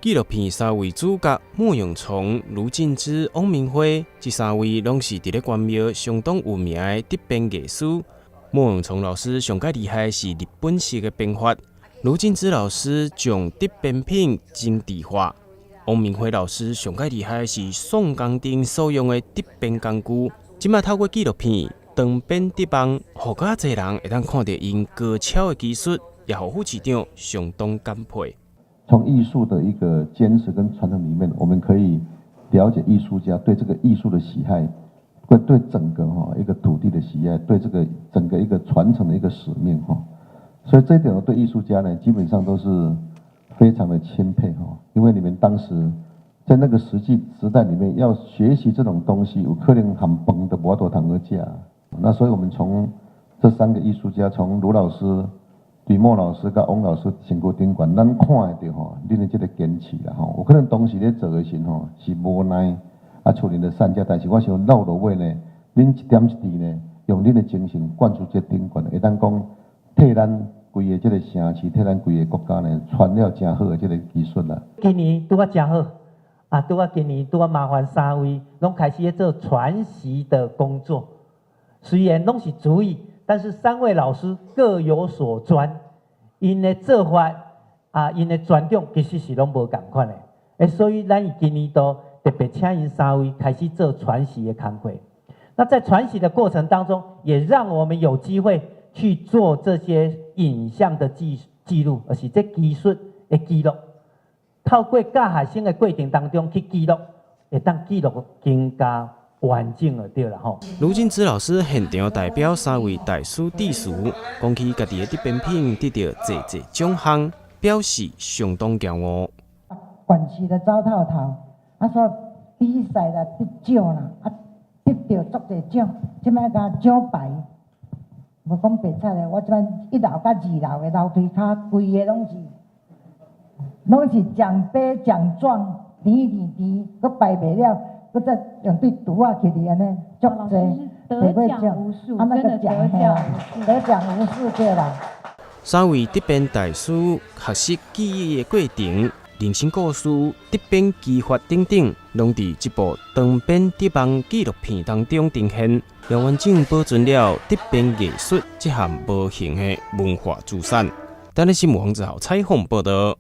紀錄片三位主角莫永松、盧靜芝、翁明輝，這三位攏是佇咧關廟相當有名的竹編藝師。莫永松老師上蓋厲害是日本式的編法，盧靜芝老師將竹編品精緻化，翁明輝老師上蓋厲害是宋江陣所用的竹編工具。這擺透過紀錄片長編織夢，予較濟人會當看著𪜶高超的技術，也予副市長相當感佩。從藝術的一個堅持跟傳承裡面，我們可以了解藝術家對這個藝術的喜愛，對整個哈一個土地的喜愛，對這個整個一個傳承的一個使命哈。所以這一點我對藝術家呢，基本上都是非常的欽佩哈。因為你們當時在那個實際時代裡面，要學習這種東西，有可能連飯都無法度通去食。那所以我們從這三個藝術家，從盧老師、呂莫老師佮翁老師身軀頂懸，咱看會著吼，恁的這個堅持啦吼。有可能當時咧做的時吼是無奈啊，厝裡的散架，但是我想落落尾呢，恁一點一滴呢，用恁的精神灌輸這頂懸，會當講替咱規個這個城市，替咱規個國家呢，傳了誠好的這個技術啦。今年拄仔誠好，啊，拄仔今年拄仔麻煩三位，攏開始咧做傳習的工作。雖然攏是主意，但是三位老師各有所專，𪜶的做法啊，𪜶的專長其實是攏無仝款的。所以咱今年度特別請𪜶三位開始做傳習的工課。那在傳習的過程當中，也讓我們有機會去做這些影像的記錄，而是這技術的記錄。透過教學生的過程當中去記錄，會當記錄更加完整就對啦吼。盧靜芝老師現場代表三位大師致辭，講起家己的竹編品得著濟濟獎項，表示相當驕傲。縣市咧走透透，啊說比賽啦得獎啦，啊得著足濟獎，這擺共獎牌，無講白賊的，我這擺一樓佮二樓的樓梯跤，規个攏是獎杯獎狀，甜甜甜，閣排袂了。閣再用對櫥仔起佇按呢，足濟，得獎無數，啊那個獎得獎無數對啦。三位竹編大師學習技藝的過程、人生故事、竹編技法等等，攏佇這部長編織夢紀錄片當中呈現，讓完整保存了竹編藝術這項無形的文化資產。等下新聞黃子豪採訪報導。